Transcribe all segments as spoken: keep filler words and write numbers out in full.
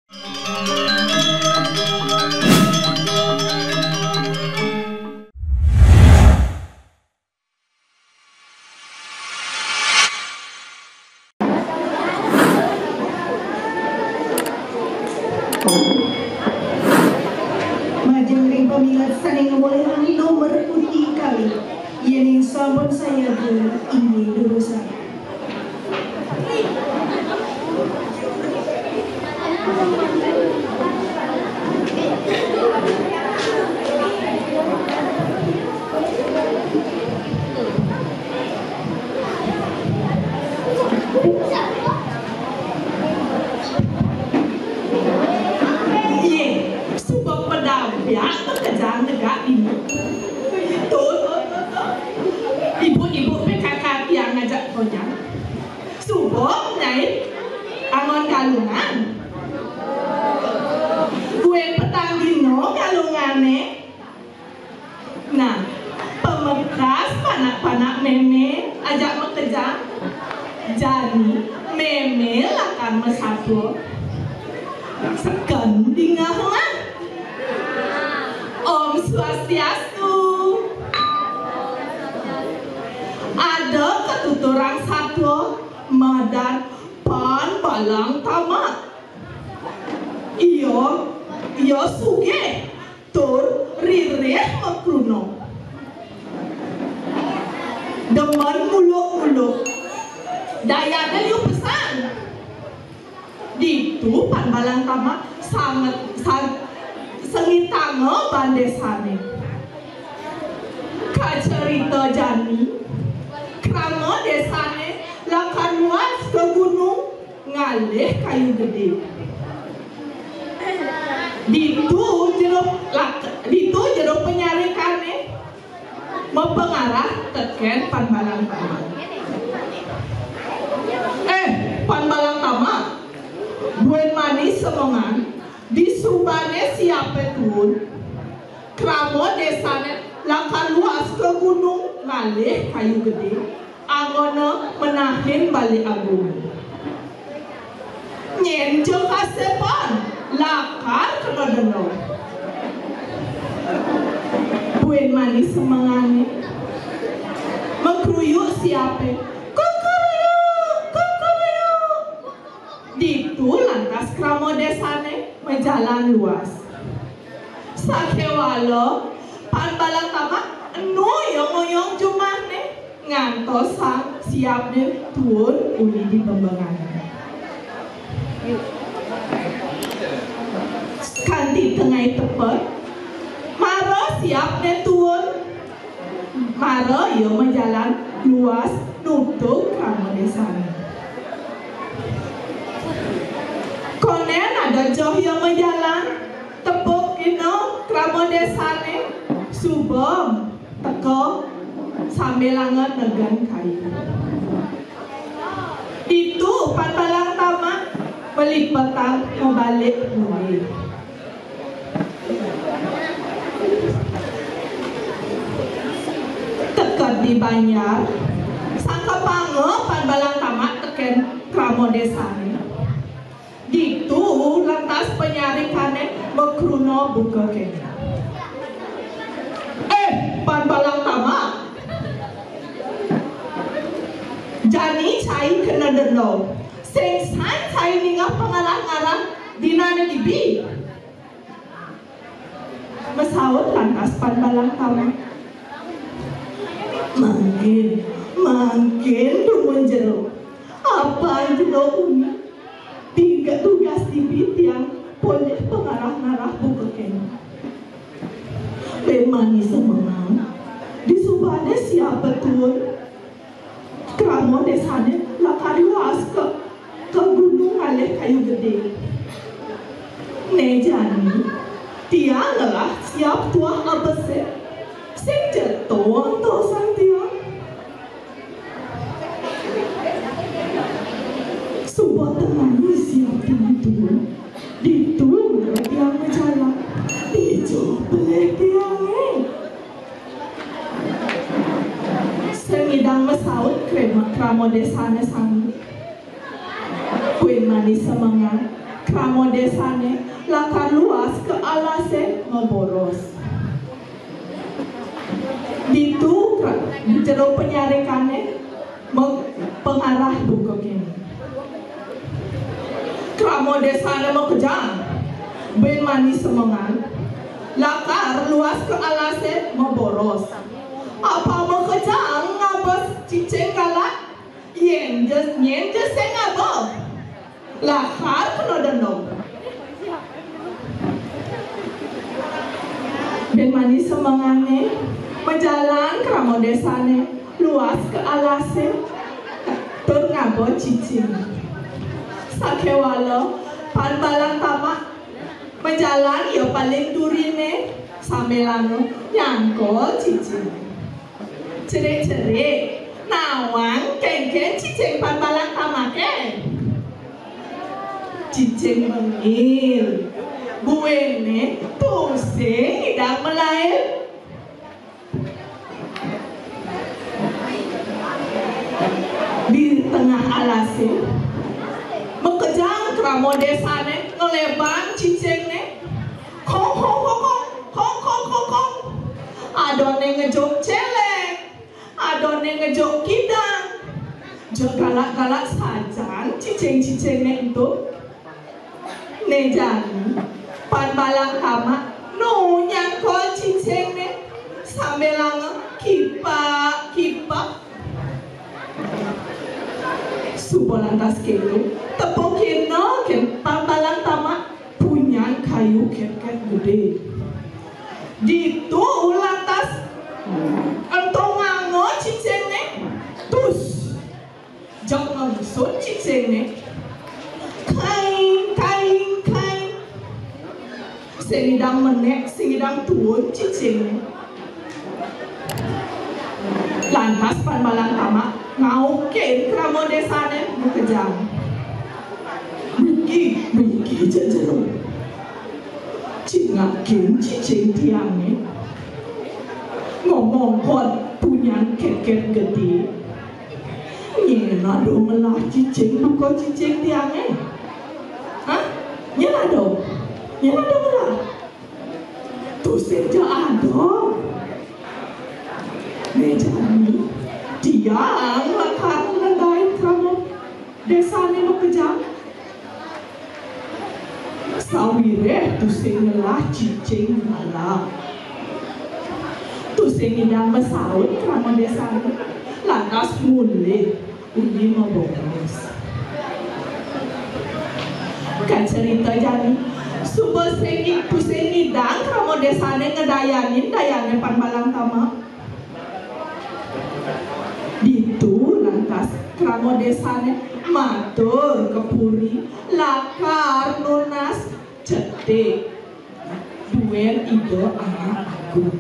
Majeng ring pamilet sané ngabolihang nomor uti kalih, yéning sampun sayaga inggih durusang. Yé, suba padabiak makejang negak dini. Tuh, tuh, tuh, tuh. Ibu-ibu P K K tiang ngajak konyang. Suba nyai angon galungan. Buin petang dina galungané. Nah, pamekas panak-panak mémé ajak makejang. Jani mémé lakar masatua. Seken dingeh mah. Om Swastiastu. Ada katuturan satua madan Pan Balang Tamak. Ia, ia sugih tur ririh makruna. Demen muluk-muluk. Dayané liu pesan. Ditu Pan Balang Tamak sanget, sang-, sengitanga bandésané. Kacarita jani, krama désané lakar luas ka gunung ngalih kayu gedé. Ditu jero lak-, ditu jero panyarikané mapangarah tekén Pan Balang Tamak. Eh, Pan Balang Tamak, buin mani semengan, disubané siapé tuun, krama désané lakar luas ka gunung ngalih kayu gedé, anggona menahin Balé Agung. Nyén ja kasepan, lakar kena denda. Buin mani semengané, makruyuk siapé, "Kukuruyuk, kukuruyuk." Ditu lantas krama désané majalan luas. Sakéwala Pan Balang Tamak enu ngoyong-ngoyong jumahné, ngantos sang siapné tuun uli di bembengané. Kanti tengah tepet, mara siapné tuun, mara ia majalan luas nutug krama désané. Kondén ada joh ia majalan, tepuk ina krama désané, suba teka sambilanga negen kayu. Ditu Pan Balang Tamak malipetang mabalik mulih. Teked di banjar, sangkepanga Pan Balang Tamak tekén krama désané. Ditu lantas panyarikané makruna buka kéné. "Eh, Pan Balang Tamak. Jani cai kena denda. Sing san cai ningeh pangarah-ngarah dinané dibi." Masaut lantas Pan Balang Tamak. "Mangkin, mangkin dumun jero. Apan jero uni. Dingeh dugas dibi tiang polih pangarah-ngarah buka kéné." Buin mani semengan, disubané siapé tuun, krama désané lakar luas ka, ka gunung ngalih kayu gedé. "Né jani, tiang ngelah siap tuah abesik, sing ja to antosang tiang." Suba tengah siap tiang tuun, ditu mara tiang majalan, dija pelih tiangé. Sing nyidang masaut krama, krama désané sami. Buin mani semengan, Krama désané lakar luas ka alasé maboros. Ditu ka, di jero panyarikané ma-, pangarah buka kéné. Krama désané makejang, buin mani semengan, lakar luas ka alasé maboros. Apa makejang ngaba cicing galak? Yén ja, nyén ja sing ngaba, lakar kena denda. Buin mani semengané, majalan krama désané luas ka alasé, tur ngaba cicing. Sakéwala Pan Balang Tamak majalan ia paling duriné, sambilanga nyangkul cicing. Cerik-cerik, nawang kénkén cicing Pan Balang Tamaké. Cicing bengil. Buinné tusing ngidang malaib. Di tengah alasé, makejang krama désané ngelebang cicingné. Kong, kong, kong, kong, kong, kong, kong, kong. Adané ngejuk céléng, adané ngejuk kidang. Jeg galak-galak sajan cicing-cicingné ento. Né jani, Pan Balang Tamak nu nyangkul cicingné, sambilanga kipak-kipak. Suba lantas kéto, tepukina kén Pan Balang Tamak punyan kayu ketket gedé. Ditu lantas entonganga cicingné, tus. Jeg ngengsun cicingné. Kaing, kaing, kaing. Sing ngidang menék, sing ngidang tuun cicingné. Lantas Pan Balang Tamak ngaukin krama désané makejang. Mriki, mriki jero. Cingakin cicing tiangé. Ngomong kod punyan ketket gedé. Nyén ada ngelah cicing buka cicing tiangé? Hah? Nyén ada? Nyén ada ngelah? Tusing ja ada. Né jani, tiang lakar ngendain krama désané makejang. Sawiréh tusing ngelah cicing ngalap. Tusing ngidang masaut krama désané, lantas mulih uli maboros. Kacerita jani, suba sing, tusing ngidang krama désané ngedayanin dayané Pan Balang Tamak. Ditu lantas krama désané matur ka puri lakar nunas cetik duén Ida Anak Agung.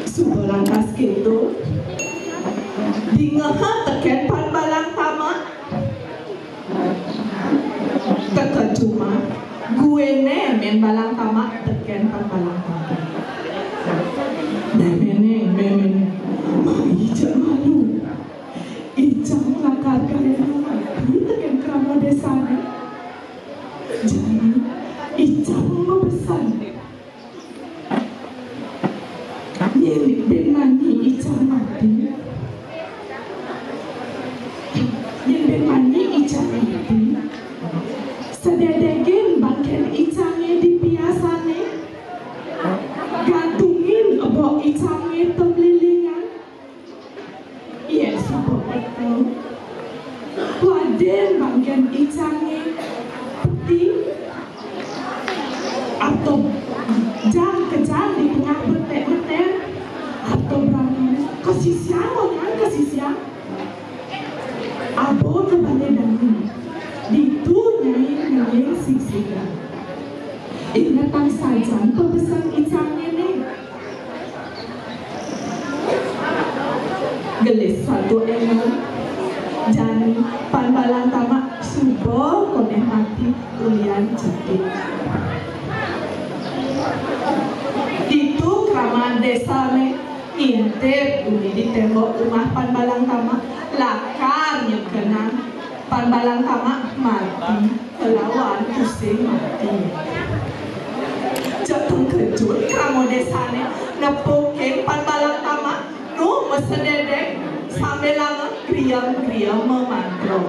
Suba lantas kéto, dingeha tekén Pan Balang Tamak. Teka jumah, guéné mén Balang Tamak tekén Pan Balang Tamak. Méméné, méméné, mai icang malu. Icang lakar gaé mati tekén krama désané. Jani, icang mabesen. Nyén buin mani icang mati. Nyén buin mani icang mati. Sedédégin bangkén icangé di piasané. Gantungin ebok icangé temlilingan. Yén suba peteng, wadin bangkén icangé peti, atau jang kejang di tengah betek metén, atau berangkat kasisian, onyang kasisian. Aba ka balé dani, ditu nyai ngiring sigsigan. Ingetang sajan pabesen icangé né. Gelis satu énggal, jani Pan Balang Tamak suba konéh mati ulian cetik. Di Désané ngintip uli di témbok umah Pan Balang Tamak, lakar nyengkenan Pan Balang Tamak mati kelawan tusing mati. Jeg tengkejut krama désané nepukin Pan Balang Tamak nu masedédék sambilanga griem-griem mamantra.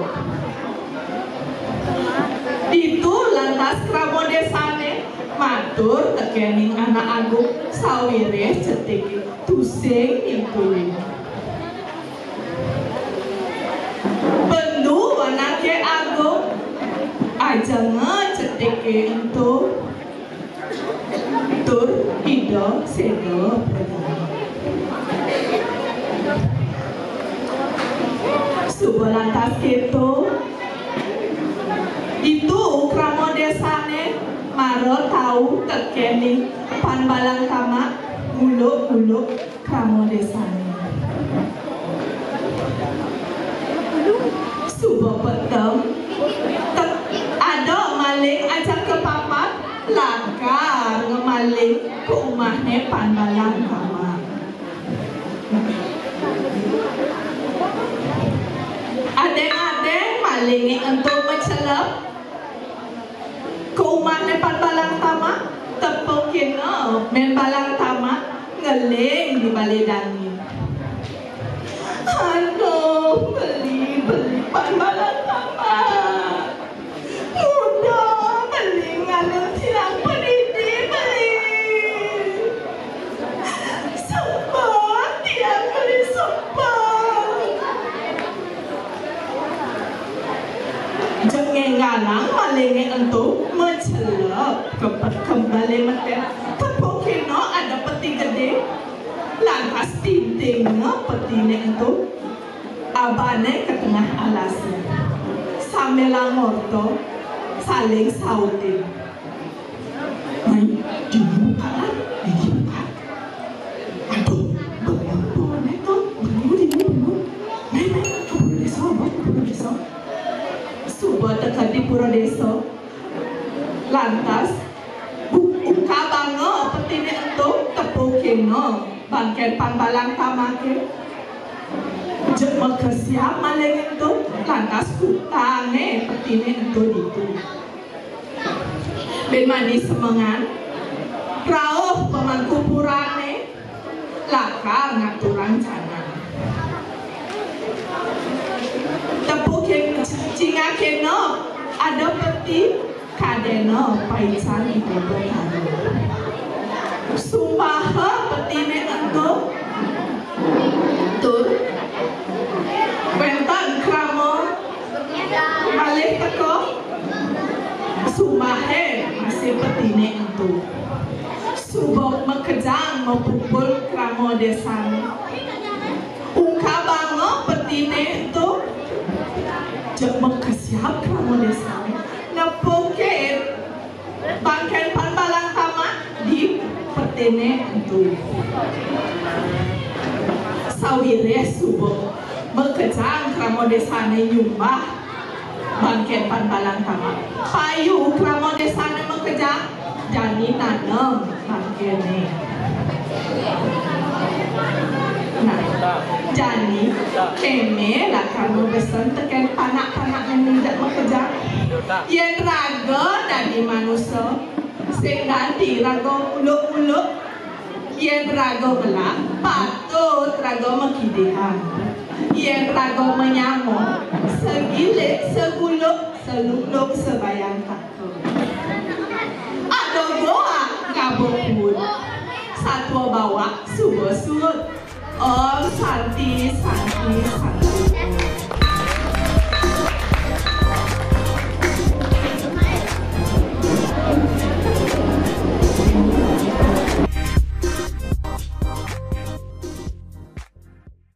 Ditu lantas krama désané matur tekéning anak agung sawiréh cetiké tusing ngintuin. Bendu anaké agung, ajenga cetiké ento, tur Ida séda pragina. Suba lantas kéto, ditu krama désané mara tau tekéning Pan Balang Tamak nguluk-nguluk krama désané. Suba peteng, tek-, ada maling ajaka papat lakar ngamaling ka umahné Pan Balang Tamak. Adéng-adéng malingé ento macelep ka umahné Pan Balang Tamak, tepukina Mén Balang Tamak ngeling di balé dani. Aduh, beli, beli Pan Balang Tamak. Muda beli nganun tiang padidi beli. Sempet tiang beli sempet. Jeg ngénggalang malingé ento macelep ka pe-, ka balé metén. Tepukina ada peti gedé. Lantas tintinga petiné ento, abané ka tengah alasé. Sambilanga ngorta, saling sautin. Mai, dini bukaan, dini bukaan. Aduh, bengong, bengong, to, bengong, dini bengong. Mai, mai, ka pura désa, mai, ka pura désa. Suba teka di pura désa. Lantas, bu-, ungkabanga petiné ento, tepukina bangkén Pan Balang Tamaké. Jeg makesiab maling ento, lantas kutangé petiné ento ditu. Bin mani semengan, rauh pemangku purané, lakar ngaturang canang. Tepukin cingakina ada peti, kadéna paican Ida Betara. Sumbaha petiné ento, tur wénten krama malih teka, sumbaha masih petiné ento. Suba makejang mapupul krama désané. Ungkabanga petiné ento, jeg makesiab krama désané. Nepukin bangkén Pan Balang Tamak di petiné ento. Sawiréh suba makejang krama désané nyumbah bangkén Pan Balang Tamak. Payu krama désané makejang, jani nanem bangkéné. Nah, jani kéné lakar mabesen tekén panak-panakné nu jeg makejang. Yén raga dadi manusa, sing dadi raga nguluk-nguluk. Yén raga melah, patut raga makidihan. Yén raga manyama, sagilik, saguluk, salunglung, sabayantaka. Ada goak ngaba kuud. Satua bawak suba suud. Om Santi, Santi, Santi.